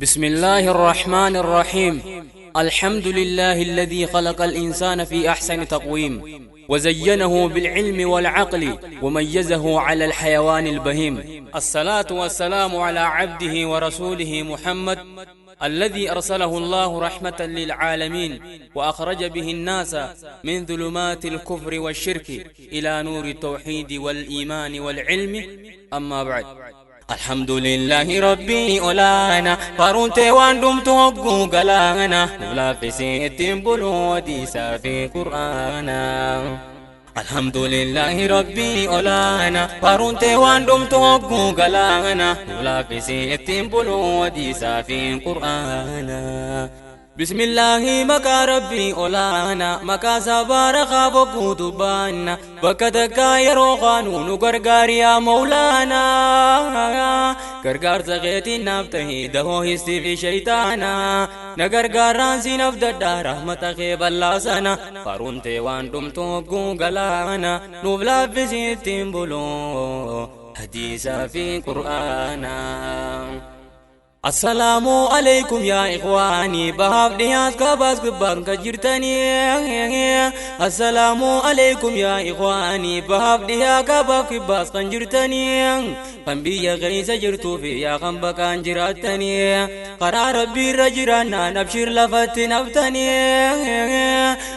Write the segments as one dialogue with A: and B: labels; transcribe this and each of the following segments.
A: بسم الله الرحمن الرحيم. الحمد لله الذي خلق الإنسان في أحسن تقويم، وزينه بالعلم والعقل، وميزه على الحيوان البهيم. الصلاة والسلام على عبده ورسوله محمد الذي أرسله الله رحمة للعالمين، وأخرج به الناس من ظلمات الكفر والشرك إلى نور التوحيد والإيمان والعلم. أما بعد، الحمد لله ربي أولانا فارونتي واندم توقو قلانا نبلا في سيتين بلودي سافي قرآنا. الحمد لله ربي أولانا فارونتي واندم توقو قلانا نبلا في سيتين بلودي سافي قرآنا. بسم الله مكا ربي أولانا مكا سبارخا بقو دبانا بكتكا يرو قانون غرغار يا مولانا. غرغار زغيتي نفتهي دهو هستي في شيطانا نغرغاران سي نفددا رحمة خيب الله سنا فارونتي واندم توقو غلانا نوبلا في سيتين بلو حديثا في قرآنا. السلام عليكم يا إخواني بهاب دياس كباس كبان كجرتني. السلام عليكم يا إخواني بهاب ديا كباس كباس كجرتني. خنبي غيس جرتو في يا خنبكان جراتني. قرار ربي رجرانا نبشر لفت نفتني.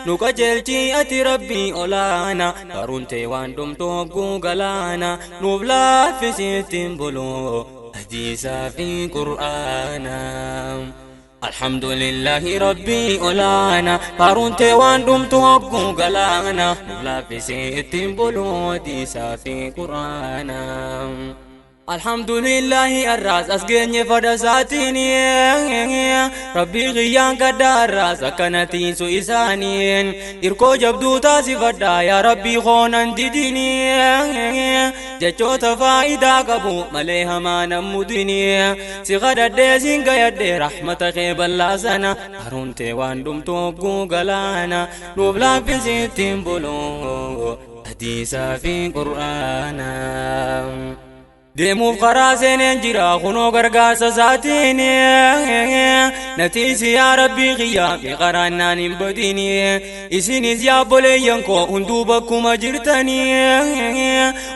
A: نكجلتي أتي ربي أولانا قرنتي واندم توقو غلانا نوبلا في ستين بلو حديثا في قرآنا. الحمد لله ربي أولانا فارونتي واندم توقو غلانا نبلا في ستين بلو حديثا في قرآنا. الحمد لله الراس أسجني فدساتيني ربي غيان كدار راس أكنتي سويسانين إركو جبدو تاسي فدا يا ربي خونان ديني جچو تفايدا قبو مليها ما نمدني سغد الديسين قيد رحمة خيب الله سنة هرونتي واندم توقو غلانا نوبلا في ستين بلو حديثا في قرآنا. ديموف قراسين جرا خنو غرغاس ساتيني نتيسي يا ربي غيا قرانا نبديني إسيني يا بولينكو هندو بكما جرتني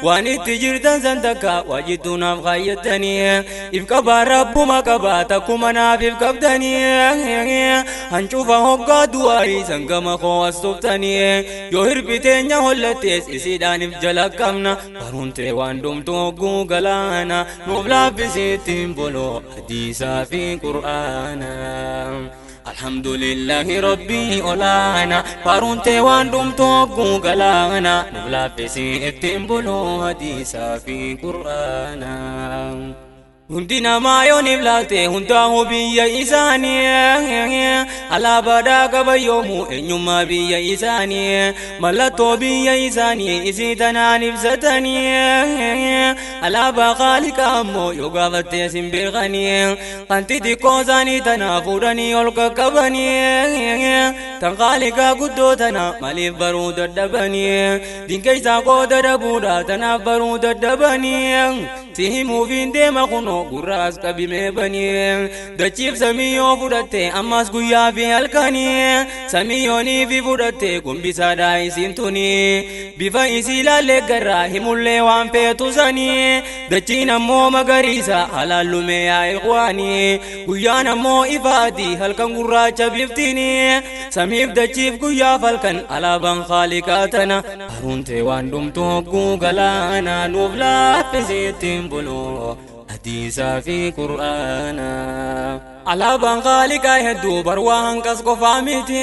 A: واني تجرتن زندكا وجدنا بغيتني إفكبا ربما كبا تكما نافف كبدني هنشوف هوغا دواري سنغما خو استفتني يوهر بتنيا هولتيس إسيدان فجلكمنا قرنتي واندم توقو غلا نوبلا في ستين بلو حديثا في قرآنا. الحمد لله ربي أولانا فارونتي واندم توقو غلانا نوبلا في ستين بلو حديثا في قرآنا. Hundi namaa yoo niblaate hundaa'uu biyya isaanii alaabaadhaa qaba yoomuu eenyummaa biyya isaanii mallattoo biyya isaanii isii tanaan ibsatanii alaabaa qaaliqaa ammoo yoo gaafattee sin beekanii kan xixiqqoo isaanii tanaa fuudhanii ol qaqqabanii tan qaaliqaa guddoo tana maaliif baruu dadhabanii dinqeessaa qooda dhabuudha tanaaf baruu dadhabanii si himuufiin deema kunoo gurraas qabimee banii dachiif samiyyoo fudhatte ammas guyyaa fi halkanii samiyyoonii fi fudhatte gombisaadhaa isiin tuni bifa isii laallee garraa himullee waan feetu sanii dachiin ammoo magariisa halaallume yaa ikhwaanii guyyaan ammoo ifaati halkan gurraacha biftinii samiif dachiif guyyaaf halkan alaabaan khaaliqaa tana haruuntee waan dhumtu hogguu galaana nuuf laaffisiittiin buluu حديثا في قرآنا. alaabaan qaaliqaa hedduu barwaa hanqas qofaa miti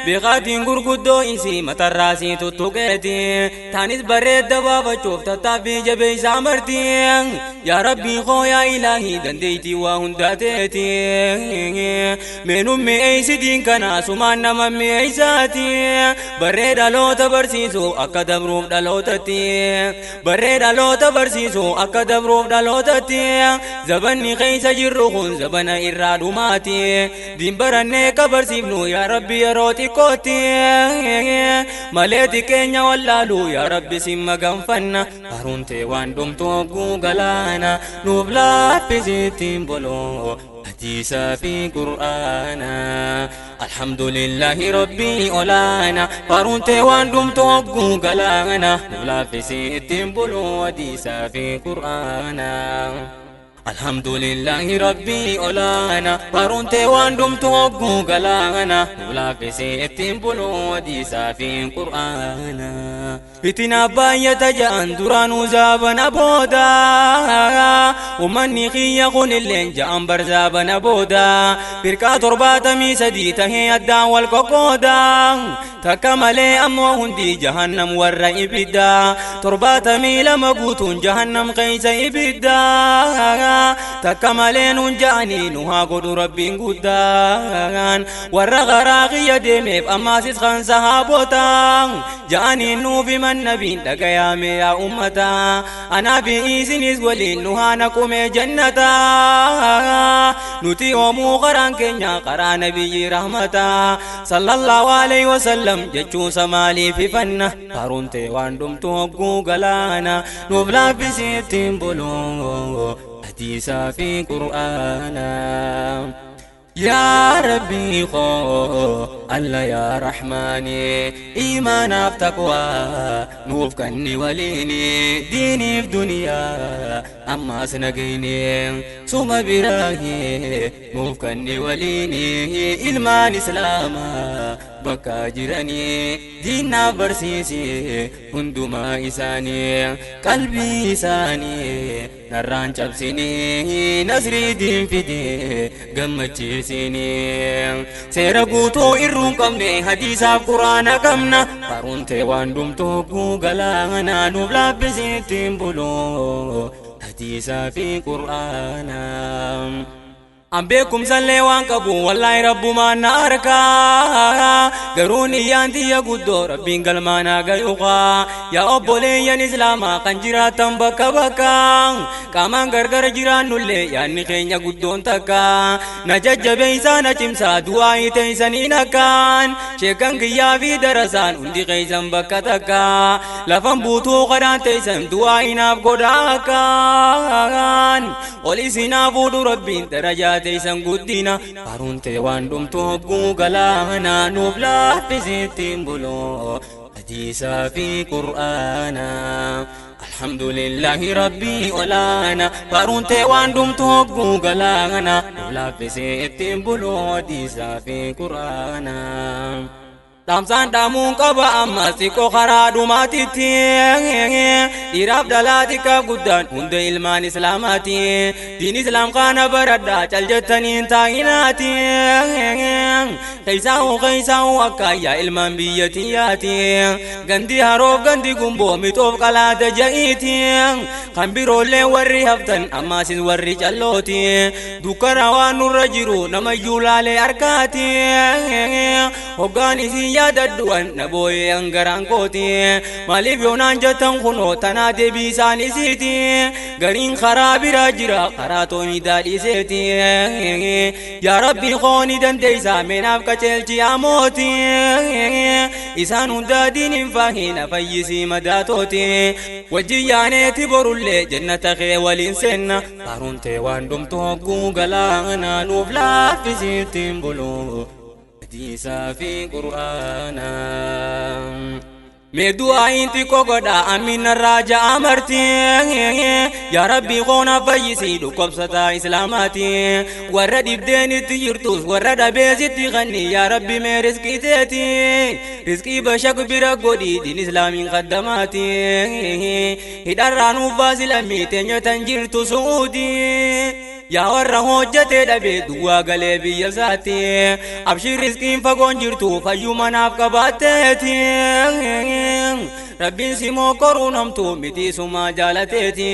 A: beekaatiin gurguddoo isii matarraasii tuttuqeeti taanis bareedda baafachuuf tattaaffii jabeessaa marti yaa rabbii koo yaa ilaahii dandeettii waa hundaa teeti meenuun mi'eessitiin kana sumaan nama mi'eessaati barree dhaloota barsiisu akka dabruuf dhalootatti barree dhaloota barsiisu akka dabruuf dhalootatti zabanni keessa jirru kun zabana irraa dhumaati diin barannee kabarsiifnu yaa Rabbi yeroo xiqqootti malee xiqqeenya wallaalu yaa Rabbi sin maganfanna haruuntee waan dhumtu hogguu galaana nuuf laaffisiittiin boloo hadiisaa fi qur'aana alhamdulillahi rabbii olaana haruuntee waan dhumtu hogguu galaana nuuf laaffisiittiin boloo hadiisaa fi qur'aana alhamdulillahi rabbii olaana haruuntee waan dhumtu hogguu galaana nuuf laaffisiittiin boloo hadiisaa fi qur'aana fitina baay'ata ja'an duraanuu zaabana booda ummanni kiyya kunilleen ja'an bar zaabana booda firqaa 73 tahee addaan wal qoqqooda takka malee ammoo hundi jahannam warra ibidda 72 guutuun jahannam keeysa ibidda takka malee nuun ja'anii nu haa godhu rabbiin guddaan warra garaa kiyya deemeef ammaasis kan sahaabota ja'anii nuuf himan nabiin dhagayaame yaa ummata anaa fi isinis waliin nu haa naqume jannata nuti hoomuu karaan keenya karaa nabiyyi rahmata sallallahu alaihi wasallam jechuunsa maaliif ifanna haruuntee waan dhumtu hogguu galaana nuuf laaffisiittiin buluu hadiisaa fi qur'aana يا ربي خو الله يا رحماني إيمانا في تقوى نوف كني وليني ديني في دنيا أما سنقيني ثم براهي نوف كني وليني إلمان إسلاما بكا جراني دينا برسيسي هندما إساني قلبي إساني نران cabsini nasrii diin fide gammachiisini seera guutuu irruun qabne hadiisaaf quraana qabna haruuntee waan dhumtu hogguu galaana nuuf laaffisiittiin buluu hadiisaa fi qur'aana An beekumsallee waan qabu wallaahi rabbumaan na harkaa garuu niyyaan tiyya guddoo rabbiin galmaanaa gayuqaa yaa obboleeyyan islaamaa kan jiraatan bakka bakka qaamaan gargar jiraannullee yaanni keenya guddoon takka na jajjabeeysaa na cimsaa du'aa teeysaniin akkaan sheekan kiyyaa fi darasaan hundi keeysan bakka takka lafan buutuu kadhaan teeysan du'aa inaaf godhaa akkaan ol isinaa fuudhu rabbiin darajaa teeysan guddina haruuntee waan dhumtu hogguu galaana nuuf laaffisiittiin buloo hadiisaa fi qur'aana alhamdulillahi rabbii olaana haruuntee waan dhumtu hogguu galaana nuuf laaffisiittiin buloo hadiisaa fi qur'aana Dhaamsaan dhaamuun qaba ammas xiqqoo karaa dhumaatitti dhiiraaf dhalaa xiqqaaf guddaan hunda ilmaan islaamaati diin islaam kana baradhaa cal jettaniin taa'inaati keeysaa'u keeysaa'u akkaayyaa ilmaan biyyatiyyaati gandi haroof gandi gumboo mixoof qalaata ja'iiti kan biroollee warri haftan ammaasis warri callooti dukkana waan nurra jiru namayyuu laalee harkaati hoggaan isin yaadadhuwan na booyee hangaraan kooti maaliif yoonaan jettan kunoo tanaa deebii isaan isiiti gariin karaa biraa jira karaa tooni daadhiseeti yaa rabbi kooni dandeeysaa meenaaf qaceelchi amooti isaan hundaa diin hin faahina fayyisii madaatooti wajjin yaaneeti borullee jannata kee waliin seenna haruuntee waan dhumtu hogguu galaana nuuf laaffisiittiin buluu hadiisaa fi qur'aana Mee du'aayin xiqqoo godha amina raaja amarti yaa rabbi qoona fayyisii dhukkubsataa islaamaati warra dhibdeen itti jirtus warra dhabeesitti kanni yaa rabbi mee rizqii teeti rizqii bashak bira godhi diin islaamiin qaddamaati hidharraa nuuf baasi lammii teenya tan jirtu su'uudii yaa warra hojjatee dhabee duwwaa galee biyya isaatti abshir rizqiin fagoon jirtu fayyuu manaaf qabaatteeti rabbiin simoo koruun hamtuu miti sumaa jaalateeti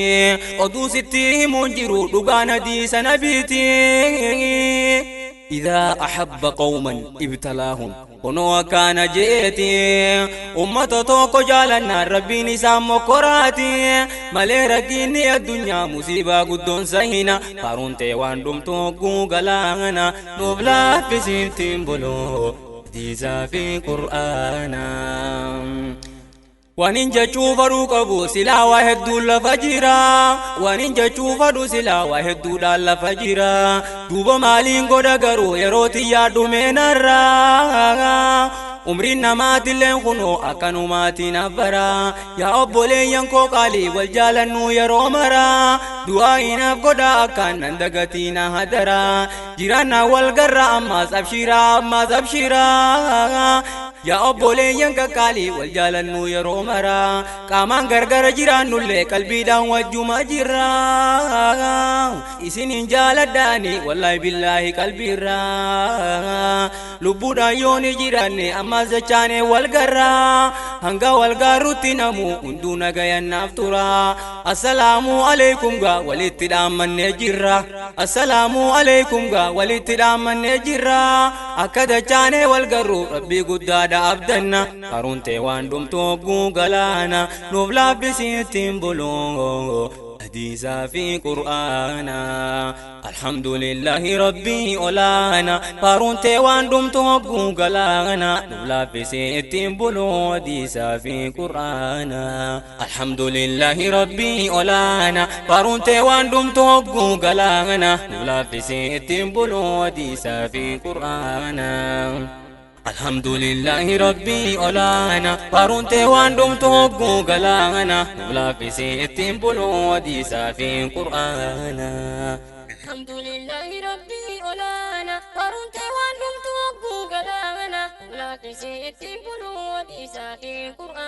A: oduu sitti himuun jiru dhugaan hadiisa nabiiti. إذا أحب قوما ابتلاهم كنوا كان جئتي أمة توكو جالنا ربي نسام مكراتي مالي ركيني الدنيا مصيبة قدون سهينا فارون تيوان دم توكو غلانا نبلا في سيمتين بلو ديزا في قرآنا Wanin jechuu fadhuu qabu silaa waa hedduu lafa jira. Wanin jechuu fadhu silaa waa hedduudhaan lafa jira. Duuba maaliin godha garuu yeroo xiyyaa dhumeenarra. Umriin namaatilleen kunoo akkanumaatiin abbara. Yaa obboleeyyan koo qaalii wal jaalannuu yeroo mara. Du'aa inaaf godha akkaan nan dagatiina hadara. Jiraannaa wal garra ammaas abshiraa ammaas abshiraa. Yaa obboleeyyan qaqqaalii wal jaalannuu yeroo mara. Qaamaan gargara jiraannullee qalbiidhaan wajjuma jirra. Isinin jaaladhaani wallaahi billaahi qalbiirra. Lubbuudhaan yoo ni jiraanne ammaas jechaane wal garra. Hanga wal gaarrutti namu hunduu nagayannaaf tura. Assalaamu alaikum gaa walitti dhaammannee jirra. Assalaamu alaikum gaa walitti dhaammannee jirra. Akka dachaanee wal garru rabbii guddaadha abdanna. Karuun ta'e waan dhumtu hogguu galaana. Nuuf laaffisiittiin buluu. حديثا في قرآنا الحمد لله ربي أولانا فارون تيوان دمت هقو قلانا نولا في سيتين بلو حديثا في قرآنا الحمد لله ربي أولانا فارون تيوان دمت هقو قلانا نولا في سيتين بلو حديثا في قرآنا الحمد لله ربي أولانا فارون تيوان دمت هقو قلانا نولا في سيتين بلو حديثا في قرآنا
B: الحمد لله ربي أولانا فارون تيوان دمت هقو قلانا نولا في سيتين بلو حديثا في قرآنا.